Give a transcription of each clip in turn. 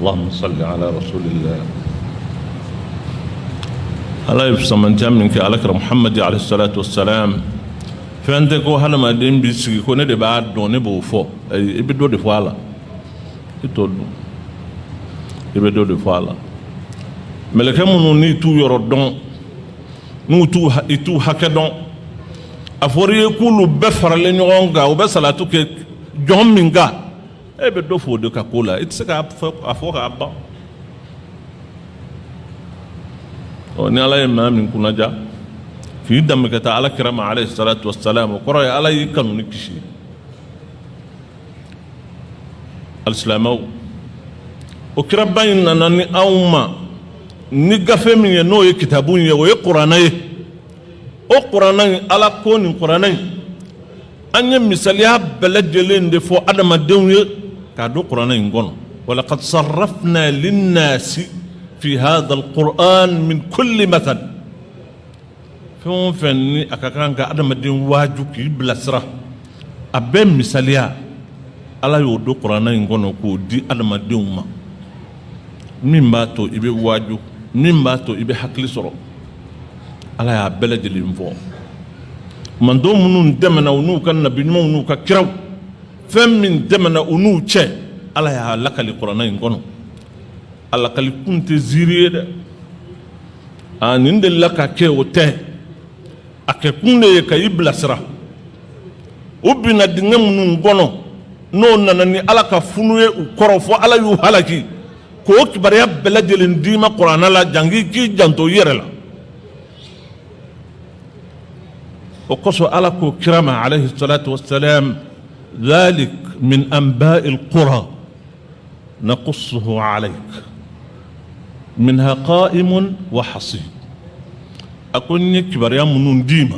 Allahumma salli ala rasulillah. Ala ye fisamantiya min kɛ alakira Muhamadi alayhi salatu wasalam, fɛn tɛ ko hadamaden b'i sigi ko ne de b'a dɔn, ne b'o fɔ. Ayi, i bɛ dɔ de fɔ a la, i t'o dɔn, i bɛ dɔ de fɔ a la. Mɛlɛkɛ minnu n'i t'u yɔrɔ dɔn, n'u t'u i t'u hakɛ dɔn, a fɔra i ye k'olu bɛɛ faralen ɲɔgɔn kan, u bɛ salatu kɛ jɔn min kan, e bɛ dɔ fɔ o de ka ko la, i tɛ se k'a fɔ k'a ban. Ɔ ni Ala ye maa min kunnaja k'i danbe ka taa ala kira ma alayhi salatu wasalam, o kɔrɔ ye Ala y'i kanu ni kisi. Alisilamɛw, o kiraba in nana ni anw ma ni gafe min ye, n'o ye kitabu ye, o ye kuranɛ ye. O kuranɛ in, Ala ko nin kuranɛ in, an ye misaliya bɛɛ lajɛlen de fɔ adamadenw ye k'a don kuranɛ in kɔnɔ. Walaqad sarrafna linnasi fi hadha alquran min kulli mathal. Fɛn o fɛn ni a ka kan ka adamaden waaju k'i bilasira, a bɛɛ misaliya Ala y'o don kuranɛ in kɔnɔ k'o di adamadenw ma, min b'a to i bɛ waaju, min b'a to i bɛ hakili sɔrɔ. Ala y'a bɛɛ lajɛlen fɔ. Mantɔn minnu tɛmɛna u n'u ka nabi ɲumanw n'u ka kiraw, fɛn min tɛmɛna u n'u cɛ, Ala y'a lakali kuranɛ in kɔnɔ. A lakali kun tɛ ziiri ye dɛ, a nin delila ka kɛ, o tɛ. A kɛ kun de ye ka i bilasira. U binna dingɛ minnu kɔnɔ, n'o nana ni Ala ka funu ye u kɔrɔ fo Ala y'u halaki, k'o kibaruya bɛɛ lajɛlen d'i ma kuranɛ la, janko k'i janto i yɛrɛ la. O kosɔn Ala ko kira ma alayhi salatu wasalam, dhalik min anba'i alqura naqussuhu alayk minha qa'imun wa hasid. A ko n ye kibaruya minnu d'i ma,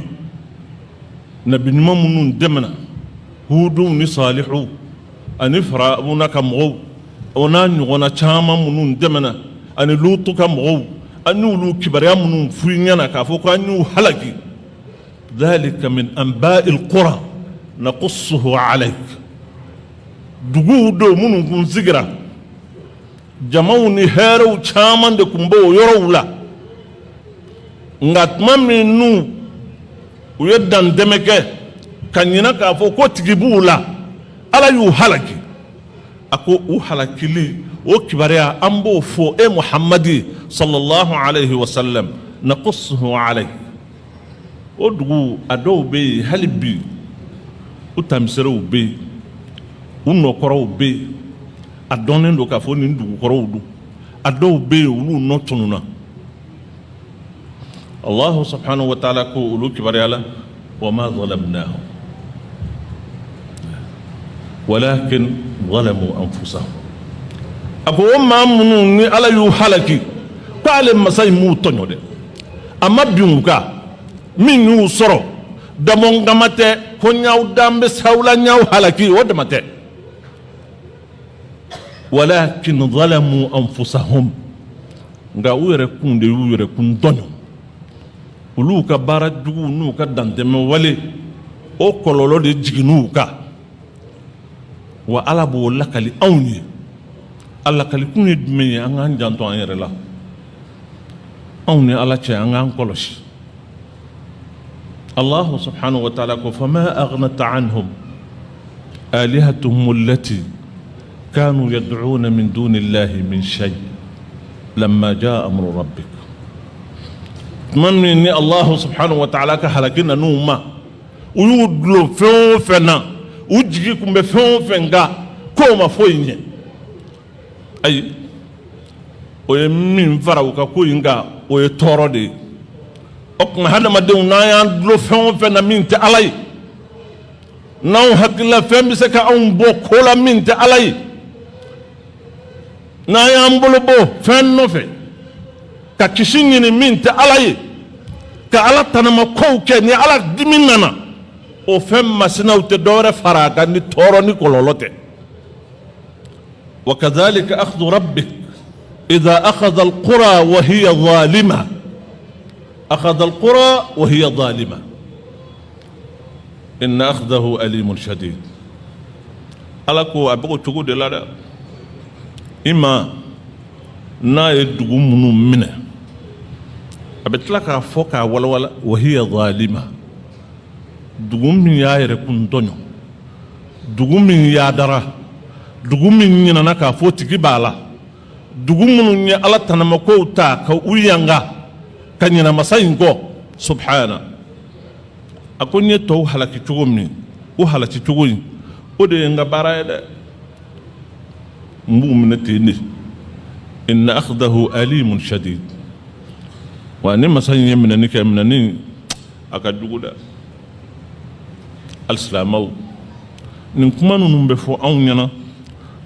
nabi ɲuman minnu tɛmɛna, Hudu ni Salihu ani Firawuna ka mɔgɔw, o n'a ɲɔgɔnna caman minnu tɛmɛna, ani Lutu ka mɔgɔw, an y'olu kibaruya minnu f'u ɲɛna k'a fɔ ko an y'u halaki, dhalika min anba'il qura naqussuhu alayk. Duguw don minnu kun sigira, jamaw ni hɛrɛw caman de kun b'o yɔrɔw la, nka tuma min n'u u ye dantɛmɛ kɛ ka ɲinɛ k'a fɔ ko tigi b'u la, Ala y'u halaki. A ko u halakili o kibaruya, an b'o fɔ e Muhamadi sallallahu alayhi wa sallam, naqussuhu alayk. O dugu a dɔw bɛ yen hali bi, u tamiserew bɛ yen, u nɔkɔrɔw bɛ yen, a dɔnnen don k'a fɔ nin dugukɔrɔw don. A dɔw bɛ yen, olu nɔ tununna. Allahu subhanahu wa ta'ala ko olu kibaruya la, wa ma zalamnahum walakin zalamu anfusahum. A ko o maa minnu ni Ala y'u halaki, ko ale masa in m'u tɔɲɔ dɛ, a ma bin u kan, min y'u sɔrɔ dabɔnkama tɛ, ko n y'aw dan bɛ s'aw la, n y'aw halaki, o dama tɛ. Walakin zalamu anfusahum, nka u yɛrɛ kun de y'u yɛrɛ kun tɔɲɔ. Olu ka baara jugu n'u ka dantɛmɛ wale, o kɔlɔlɔ de jiginn'u kan. Wa Ala b'o lakali anw ye. A lakali kun ye jumɛn ye? An k'an janto an yɛrɛ la, anw ni Ala cɛ, an k'an kɔlɔsi. Allahu subhanahu wa ta'ala ko fama aghnat anhum alihatuhum allati kanu yad'una min dunillahi min shay lamma jaa amru rabbik. Tuma min ni Allahu subhanahu wa ta'ala ka halaki nan'u ma, u y'u dulon fɛn o fɛn na, u jigi kun bɛ fɛn o fɛn kan, k'o ma foyi ɲɛ. Ayi, o ye min fara u ka ko in kan, o ye tɔɔrɔ de ye. O tuma hadamadenw, n'an y'an dulon fɛn o fɛn na min tɛ Ala ye, n'anw hakilila fɛn bɛ se ka anw bɔ ko la min tɛ Ala ye, n'an y'an bolo bɔ fɛn nɔfɛ ka kisi ɲini min tɛ Ala ye, ka Ala tanama kow kɛ, ni Ala dimi nana, o fɛn masinaw tɛ dɔwɛrɛ fara a kan ni tɔɔrɔ ni kɔlɔlɔ tɛ. Wa kadhalika akhdhu rabbik idha akhadha alqura wa hiya zalima, akhadha alqura wa hiya zalima inna akhdahu alimun shadid. Ala ko a bɛ o cogo de la dɛ, i ma N'a ye dugu minnu minɛ, a bɛ tila k'a fɔ k'a walawala: wahiya zalima, dugu min y'a yɛrɛ kun tɔɲɔ, dugu min yadara, dugu min ɲinana k'a fɔ tigi b'a la, dugu minnu ye Ala tanamakow ta ka u yanga ka ɲina masa in kɔ subhana. A ko n ye tɔw halaki cogo min, o halaki cogo in, o de ye n ka baara ye dɛ. N b'u minɛ ten de. Inna akhdahu alimun shadid. Wa ni masa in ye minɛni kɛ, minɛni a ka jugu dɛ. Alisilamɛw, nin kuma ninnu bɛ fɔ anw ɲɛna,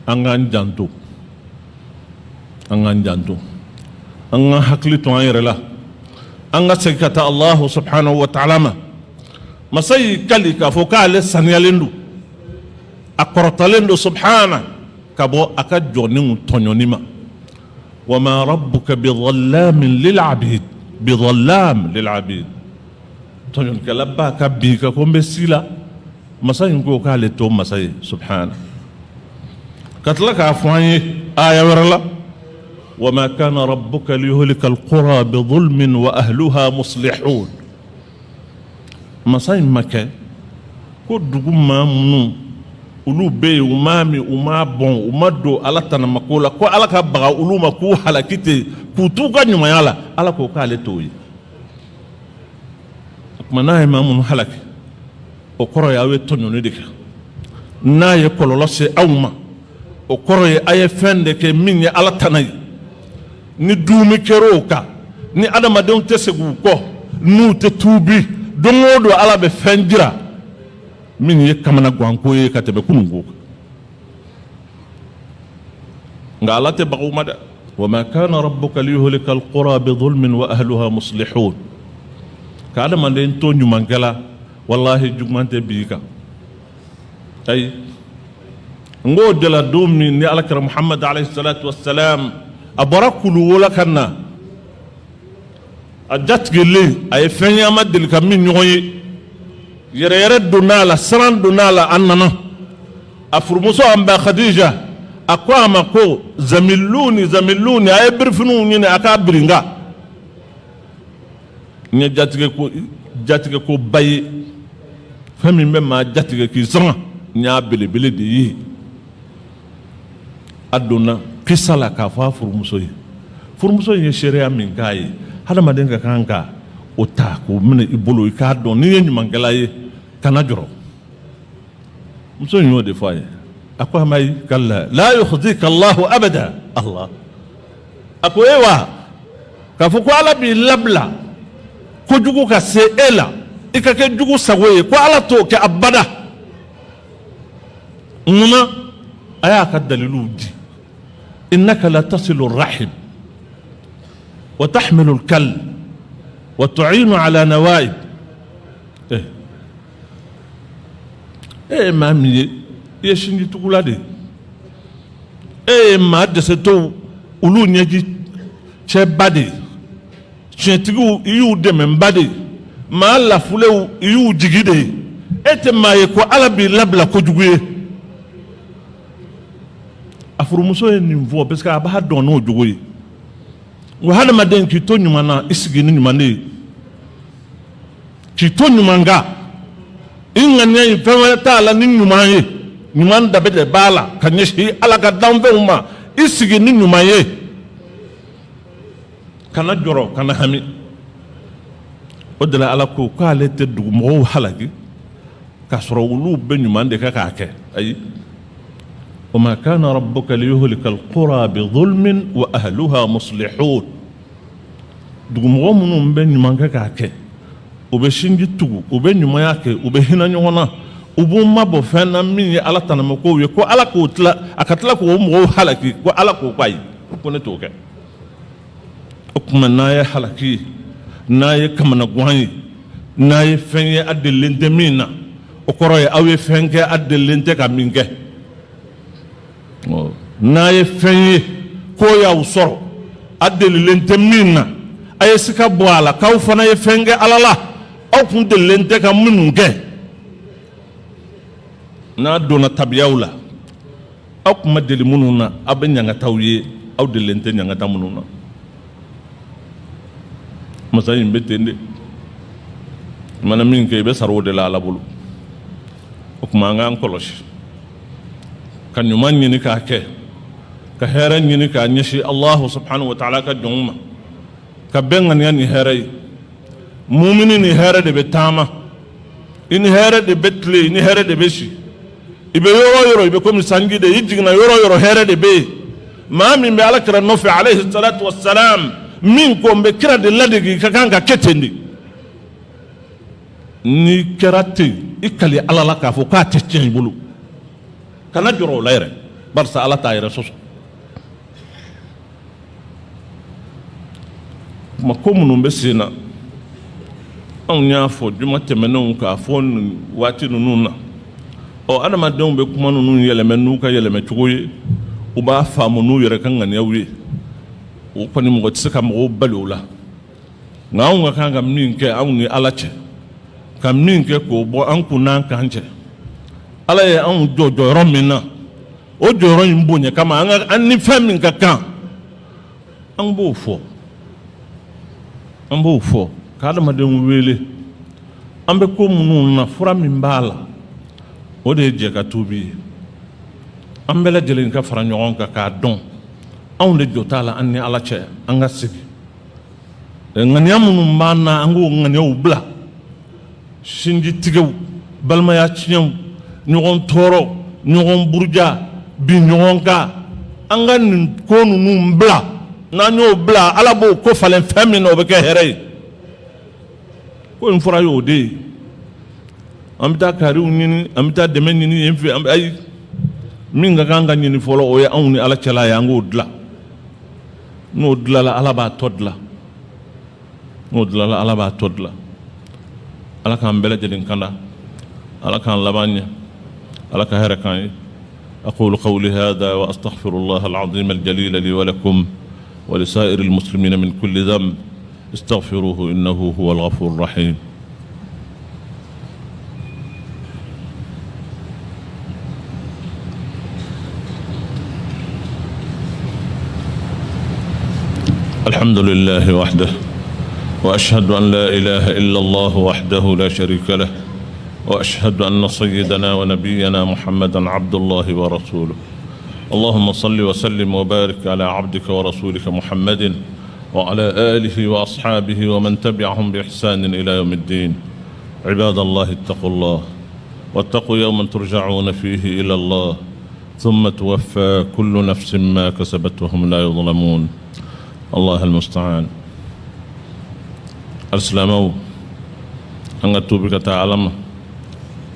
an k'an janto, an k'an janto, an k'an hakili to an yɛrɛ la, an ka segin ka taa Allahu subhanahu wa ta'ala ma. Masa y'i kali k'a fɔ k'ale saniyalen don, a kɔrɔtalen don subhana ka bɔ a ka jɔnniw tɔɲɔni ma. Wama rabbuka bidhallamin lil'abid, bidhallam lil'abid. Tɔɲɔnikɛla b'a ka bin ka ko n bɛ si la. Masa in ko k'ale t'o masa ye subhana. Ka tila k'a fɔ an ye aya wɛrɛ la: wama kana rabbuka liyuhlika alqura bidhulmin wa ahluha muslihun. Masa in ma kɛ ko dugu maa minnu olu bɛ yen, u m'a min, u m'a bɔn, u ma don Ala tanamako la, ko Ala ka baga olu ma k'u halaki ten k'u t'u ka ɲumanya la. Ala ko k'ale t'o ye. O tuma, n'a ye maa minnu halaki, o kɔrɔ ye aw ye tɔɲɔni de kɛ. N'a ye kɔlɔlɔ se aw ma, o kɔrɔ ye a ye fɛn de kɛ min ye Ala tana ye. Ni duumi kɛra o kan, ni adamadenw tɛ segin u kɔ, n'u tɛ tuubi, don o don Ala bɛ fɛn jira min ye kamanaganko ye ka tɛmɛ kununko kan. Nka Ala tɛ baga u ma dɛ. Wama kana rabbuka liyuhlika alqura bidhulmin wa ahluha muslihun. Ka adamaden to ɲumankɛla, wallahi juguman tɛ bi kan. Ayi, n k'o de la, don min ni Alakira Muhamad alayhi salatu wassalam a bɔra kuluwo la ka na, a jatigɛlen, a ye fɛn ye a ma deli ka min ɲɔgɔn ye, yɛrɛ yɛrɛ donna a la, siran donna a la. A nana, a furumuso an ba Khadija a ko a ma ko: zamiluni, zamiluni, a ye birifiniw ɲini a k'a birinka. N ye jatigɛ ko, jatigɛ ko ba ye, fɛn min bɛ maa jatigɛ k'i sɔn, n y'a belebele de ye. A donna kisa la k'a fɔ a furumuso ye. Furumuso in ye seereya min k'a ye, hadamaden ka kan ka o ta k'o minɛ i bolo, i k'a dɔn n'i ye ɲumankɛla ye, kana jɔrɔ. Muso in y'o de fɔ a ye. A ko a ma: ayi, kalla la yukhzika Allahu abada. Allah a ko e wa k'a fɔ ko Ala b'i labila kojugu ka se e la, i ka kɛ jugu sago ye, ko Ala t'o kɛ abada. Munna? A y'a ka daliluw di: innaka la tasilu rahim wa tahmilu al-kal wa tu'inu ala nawaib. E ye maa min ye, i ye sinjitugula de ye, e ye maa dɛsɛtɔw olu ɲɛji cɛba de ye, tiɲɛtigiw i y'u dɛmɛba de ye, maa lafulew i y'u jigi de ye. E tɛ maa ye ko Ala b'i labila kojugu ye. A furumuso ye nin fɔ parce que a b'a dɔn n'o jogo ye. Wa hadamaden k'i to ɲuman na, i sigi ni ɲuman de ye, k'i to ɲuman kan, i ŋaniya ye fɛn wɛrɛ t'a la ni ɲuman ye, ɲuman dabe de b'a la ka ɲɛsin Ala ka danfɛnw ma. I sigi ni ɲuman ye, kana jɔrɔ, kana hami. O de la Ala ko k'ale tɛ dugumɔgɔw halaki k'a sɔrɔ olu bɛ ɲuman de kɛ k'a kɛ. Ayi, wama kana rabbuka liyuhlika alqura bidhulmin wa ahluha muslihun. Dugumɔgɔ minnu bɛ ɲuman kɛ k'a kɛ, u bɛ sinji tugu, u bɛ ɲumanya kɛ, u bɛ hinɛ ɲɔgɔn na, u b'u mabɔ fɛn na min ye Ala tanamakow ye, ko Ala k'o tila, a ka tila k'o mɔgɔw halaki, ko Ala k'o ko ayi, ko ne t'o kɛ. O tuma, n'a ye halaki ye, n'a ye kamanagan ye, n'a ye fɛn ye a delilen tɛ min na, o kɔrɔ ye aw ye fɛn kɛ a delilen tɛ ka min kɛ. N'a ye fɛn ye k'o y'aw sɔrɔ a delilen tɛ min na, a ye sika bɔ a la k'aw fana ye fɛn kɛ Ala la aw kun delilen tɛ ka minnu kɛ. N'a donna tabiyaw la, aw kun ma deli minnu na, aw bɛ ɲangataw ye. Aw delilen tɛ ɲangata minnu na, masa in bɛ ten de. I mana min kɛ, i bɛ sara o de la Ala bolo. O tuma, an k'an kɔlɔsi ka ɲuman ɲini k'a kɛ, ka hɛrɛ ɲini k'a ɲɛsin Allahu subhanahu wa ta'ala ka jɔnw ma, ka bɛn ŋaniya ni hɛrɛ ye. Mumini ni hɛrɛ de bɛ taama, i ni hɛrɛ de bɛ tile, i ni hɛrɛ de bɛ si. I bɛ yɔrɔ o yɔrɔ, i bɛ komi sanji de. I jiginna yɔrɔ o yɔrɔ, hɛrɛ de bɛ yen. Maa min bɛ Ala kira nɔfɛ alayhi salatu wassalam, min ko n bɛ kira de ladege, i ka kan ka kɛ ten de. N'i kɛra ten, i kali Ala la k'a fɔ k'a tɛ tiɲɛ i bolo. Kana jɔrɔ o la yɛrɛ, barisa Ala t'a yɛrɛ sɔsɔ. Kuma ko minnu bɛ sen na, anw y'a fɔ juma tɛmɛnenw k'a fɔ nin waati ninnu na. Ɔ, adamadenw bɛ kuma ninnu yɛlɛmɛ n'u ka yɛlɛmɛ cogo ye, u b'a faamu n'u yɛrɛ ka ŋaniyaw ye. O kɔni, mɔgɔ tɛ se ka mɔgɔw bali o la. Nka anw ka kan ka min kɛ anw ni Ala cɛ, ka min kɛ k'o bɔ an kun n'an kan cɛ, Ala ye anw jɔ jɔyɔrɔ min na, o jɔyɔrɔ in bonya kama, an ka an ni fɛn min ka kan, an b'o fɔ, an b'o fɔ ka adamadenw wele. An bɛ ko minnu na, fura min b'a la, o de ye jɛ ka tuubi ye. An bɛɛ lajɛlen ka fara ɲɔgɔn kan k'a dɔn anw de jɔ t'a la an ni Ala cɛ. An ka sigi, ŋaniya minnu b'an na, an k'o ŋaniyaw bila. Sinji tigɛw, balimaya tiɲɛw, ɲɔgɔn tɔɔrɔ, ɲɔgɔn buruja, bin ɲɔgɔn kan, an ka nin ko ninnu bila. N'an y'o bila, Ala b'o ko falen fɛn min na, o bɛ kɛ hɛrɛ ye. Ko in fura y'o de ye. An bɛ taa kariw ɲini, an bɛ taa dɛmɛ ɲini yen fɛ, an bɛ, ayi, min ka kan ka ɲini fɔlɔ, o ye anw ni Ala cɛla ye. An k'o dilan. N'o dilanla, Ala b'a tɔ dilan. N'o dilanla, Ala b'a tɔ dilan. Ala k'an bɛɛ lajɛlen kanda, Ala k'an laban ɲɛ, Ala ka hɛrɛ k'an ye. أقول قولي هذا وأستغفر الله العظيم الجليل لي ولكم ولسائر المسلمين من كل ذنب، استغفروه إنه هو الغفور الرحيم. الحمد لله وحده، واشهد ان لا اله الا الله وحده لا شريك له، واشهد ان سيدنا ونبينا محمدا عبد الله ورسوله. اللهم صل وسلم وبارك على عبدك ورسولك محمد وعلى اله واصحابه ومن تبعهم باحسان الى يوم الدين. عباد الله، اتقوا الله، واتقوا يوما ترجعون فيه الى الله، ثم توفى كل نفس ما كسبت وهم لا يظلمون. الله المستعان. Alisilamɛw, an ka tuubi ka taa Ala ma,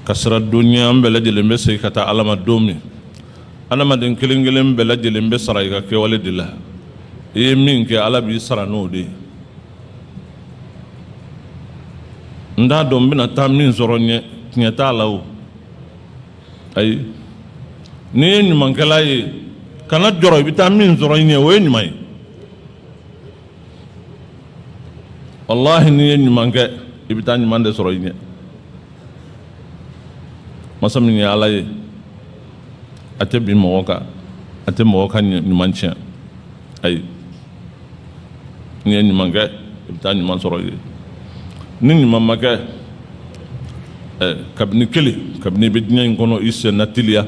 ka sira duniya. An bɛɛ lajɛlen bɛ segin ka taa Ala ma don min, adamaden kelen kelen bɛɛ lajɛlen bɛ sara i ka kɛwale de la. I ye min kɛ, Ala b'i sara n'o de ye. N t'a dɔn n bɛna taa min sɔrɔ ɲɛ, tiɲɛ t'a la o. Ayi, n'i ye ɲumankɛla ye, kana jɔrɔ i bɛ taa min sɔrɔ i ɲɛ, o ye ɲuman ye. Walahi, n'i ye ɲuman kɛ, i bɛ taa ɲuman de sɔrɔ i ɲɛ. Masa min ye Ala ye, a tɛ bin mɔgɔ kan, a tɛ mɔgɔ ka ɲuman tiɲɛ. Ayi, n'i ye ɲuman kɛ, i bɛ taa ɲuman sɔrɔ i ye. Ni ɲuman ma kɛ, kabini kelen, kabini i bɛ diɲɛ in kɔnɔ, i sen na teliya,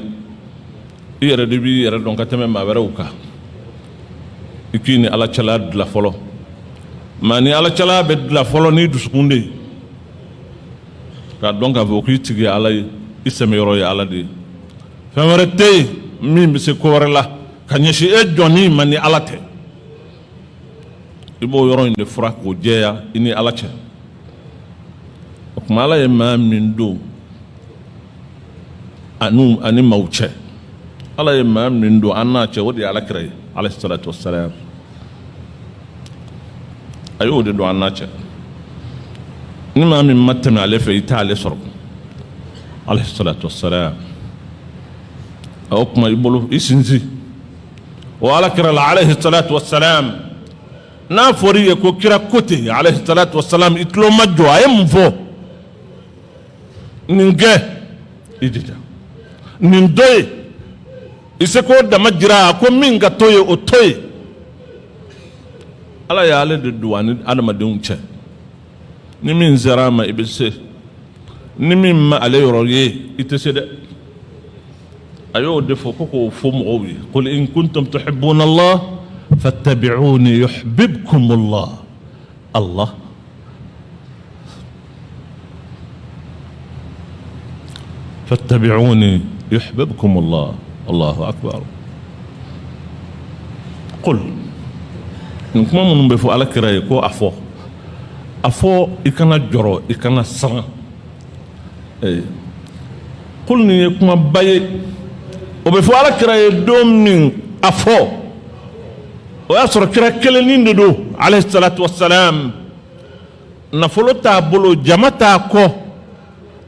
i yɛrɛ de b'i yɛrɛ dɔn ka tɛmɛ maa wɛrɛw kan. I k'i ni Ala cɛla dilan fɔlɔ. Maa ni Ala cɛla bɛ dilan fɔlɔ n'i dusukun de ye, k'a dɔn k'a fɔ k'i tigi ye Ala ye, i sɛmɛyɔrɔ ye Ala de ye. Fɛn wɛrɛ tɛ yen min bɛ se ko wɛrɛ la ka ɲɛsin e jɔnni ma ni Ala tɛ. I b'o yɔrɔ in de fura k'o jɛya i ni Ala cɛ. O tuma, Ala ye maa min don ani ani maaw cɛ, Ala ye maa min don an n'a cɛ, o de ye Ala kira ye alayhi salatu wassalam. A y'o de don an n'a cɛ. Ni maa min ma tɛmɛ ale fɛ, i t'ale sɔrɔ alayhi salatu wassalam. O tuma, i bolo i sinsin o Ala kira la alayhi salatu wassalam. N'a fɔra i ye ko kira ko ten alayhi salatu wassalam, i tulo ma jɔ. A ye mun fɔ? Nin kɛ, i jija nin to ye, i se k'o dama jira. A ko min ka to ye, o to ye. Ala y'ale de don a ni adamadenw cɛ. Ni min sera a ma, i bɛ se. Ni min ma ale yɔrɔ ye, i tɛ se dɛ. A y'o de fɔ ko k'o fɔ mɔgɔw ye: qul in kuntum tuhibbuna Allah fattabi'uni yuhbibkum Allah. Allah fattabi'uni yuhbibkum Allah. Allahu akbar. Qul, nin kuma minnu bɛ fɔ Ala kira ye ko a fɔ, a fɔ, i kana jɔrɔ, i kana siran. Qul, nin ye kumaba ye. O bɛ fɔ Ala kira ye don min, a fɔ, o y'a sɔrɔ kira kelennin de don, alayhi salatu wassalam. Nafolo t'a bolo, jama t'a kɔ,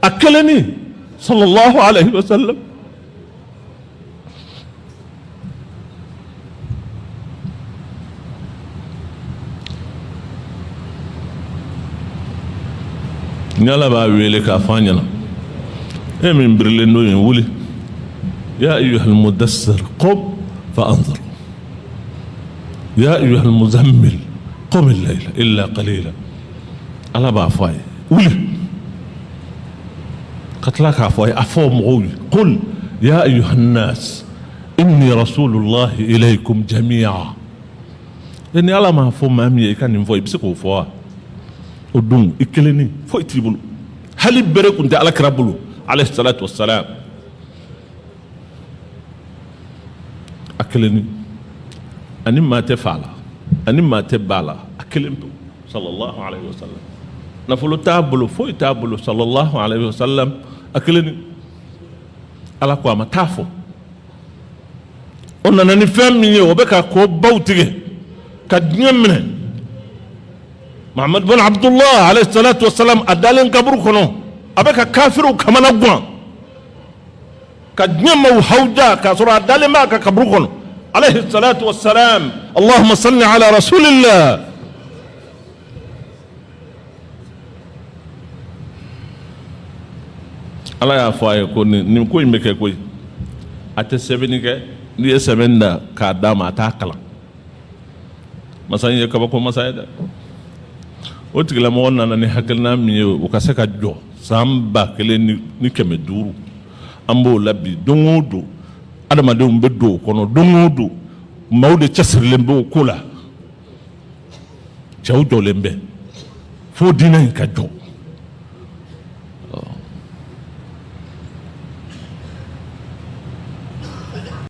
a kelennin, sallallahu alayhi wa sallam. Ni Ala b'a wele k'a fɔ an ɲɛna, e min birilen don yen, wuli. Ya ayyuhal mudassir qum fa anzir, ya ayyuhal muzammil qum al-layla illa qalila. Ala b'a fɔ a ye wuli, ka tila k'a fɔ a ye a fɔ mɔgɔw ye: qul ya ayyuhan nas inni rasulullahi ilaykum jami'a. E, ni Ala m'a fɔ maa min ye i ka nin fɔ, i bɛ se k'o fɔ wa? O don, i kelenni, foyi t'i bolo, hali bere tun tɛ Ala kira bolo, alayhi salatu wassalam. A kelenni, ani maa tɛ fa la, ani maa tɛ ba la, a kelen pewu, sallallahu alayhi wa sallam. Nafolo t'a bolo, foyi t'a bolo, sallallahu alayhi wa sallam, a kelenni. Ala ko a ma taa fɔ. O nana ni fɛn min ye, o bɛ ka ko baw tigɛ ka diɲɛ minɛ. Muhammad bin Abdullah alayhi salatu wasalam, a dalen kaburu kɔnɔ, a bɛ ka kafiriw kamana gan ka diɲɛ maaw hawuja, k'a sɔrɔ a dalen b'a ka kaburu kɔnɔ, alayhi salatu wasalam. Allahumma salli ala rasulillah. Ala y'a fɔ a ye ko nin ko in bɛ kɛ koyi. A tɛ sɛbɛnni kɛ. N'i ye sɛbɛn da k'a d'a ma, a t'a kalan. Masa in ye kabako masa ye dɛ. O tigilamɔgɔ nana ni hakilina min ye, o ka se ka jɔ san 1500, an b'o la bi. Don o don, adamadenw bɛ don o kɔnɔ. Don o don, maaw de cɛsirilen bɛ o ko la. Cɛw jɔlen bɛ fo diinɛ in ka jɔ.